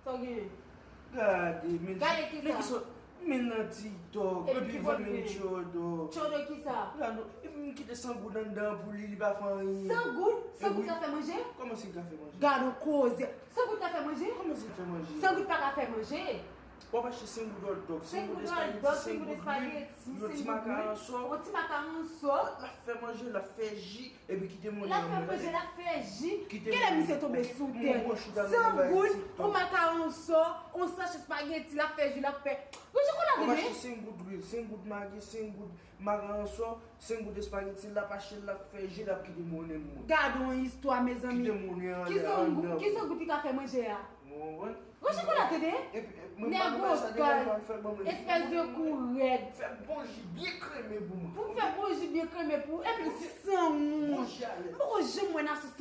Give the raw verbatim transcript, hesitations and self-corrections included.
Sa w genyen? Gade, men Gade ki sa? Men nan TikTok, Epi epi ki vann bòl men gen? Tchodo. Tchodo ki sa? Gade, epi m kite san goud anndan pou li, li pa fè anyen. San goud? San goud Epi- ka fè manje? Kòman si l ka fè manje? Gade yon koze. San goud ka fè manje? Kòman si l fè manje? San goud pa ka fè manje. W ap achte sen goud hot dog, sen Sen goud goud espageti, hot dog, sen sen goud goud lwil, espageti, yon ti sen goud makaron lwil, sò. Yon ti makaron sò. L ap fè manje, l ap fè ji, epi kite moun L ap fè manje, l ap fè ji. Kite Kilè moun misye nan- tonbe sou Moun tèt? branch ou ta San nan bay goud, TikTok. yon makaron sò, yon sach espageti, l ap fè ji, l ap fè. Wi, chokola Ou tande. achte sen goud lwil, sen goud magi, sen goud makaron sò, sen goud espageti, l ap achte, l ap fè ji, l ap kite moun nan moun. Gade yon istwa, mezanmi. Kite moun nan Ki san goud, anndan. Ki san goud ki ka fè manje a? Ou konprann? Wi, chokola tande. Epi, mwen Nèg pa bay sa devan ogal, mwen, fè ban mwen. Espès de kou rèd. Fè bon ji byen kreme pou mwen. Pou m fè bon ji byen kreme pou ou. Epi san ou. Bon ji a lèt. M poko janm wè nan san